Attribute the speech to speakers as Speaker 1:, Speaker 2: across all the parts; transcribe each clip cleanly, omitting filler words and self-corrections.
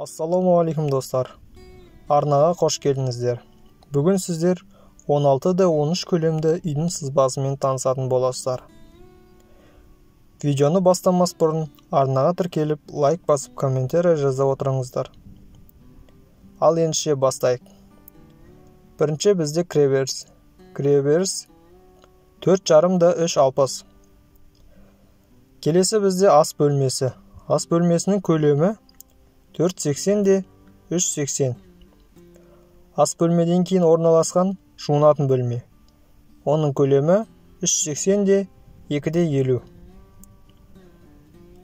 Speaker 1: Ассалаумағалейкум, достар! Арнаға қош келдіңіздер. Бүгін сіздер 16 да 13 көлемді үйдің сызбасымен танысатын боласыздар. Видеоны бастамас бұрын арнаға тіркеліп, лайк басып, комментарий жаза отырыңыздар. Ал ендеше бастайық. Бірінші бізде кіреберіс. Кіреберіс 4,5 да 3,60. Келесі бізде ас бөлмесі. Ас бөлмесінің көлемі 4,80 де 3,80. Ас бөлмеден кейін орналасқан жуынатын бөлме. Оның көлемі 3,80 де 2,50.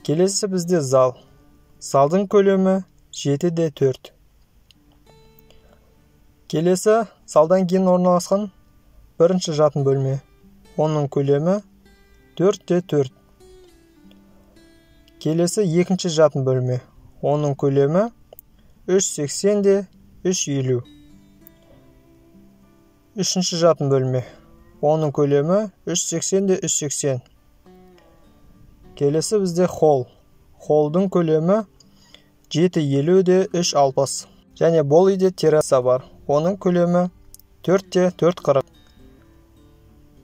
Speaker 1: Келесі бізде зал. Залдың көлемі 7 де 4. Келесі залдан кейін орналасқан бірінші жатын бөлме. Оның көлемі 4 те 4. Келесі екінші жатын бөлме. Оның көлемі 3,80 де 3,50. Үшінші жатын бөлме. Оның көлемі 3,80 де 3,80. Келесі бізде холл. Холлдың көлемі 7,50 де 3,60. Және бұл үйде терраса бар. Оның көлемі 4 те 4,40.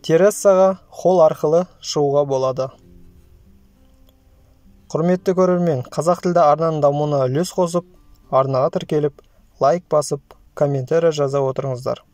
Speaker 1: Террасаға холл арқылы шығуға болады. Құрметті көрермен, қазақ тілді арнаның дамуына үлес қосып, арнаға тіркеліп, лайк басып, комментарий жаза отырыңыздар.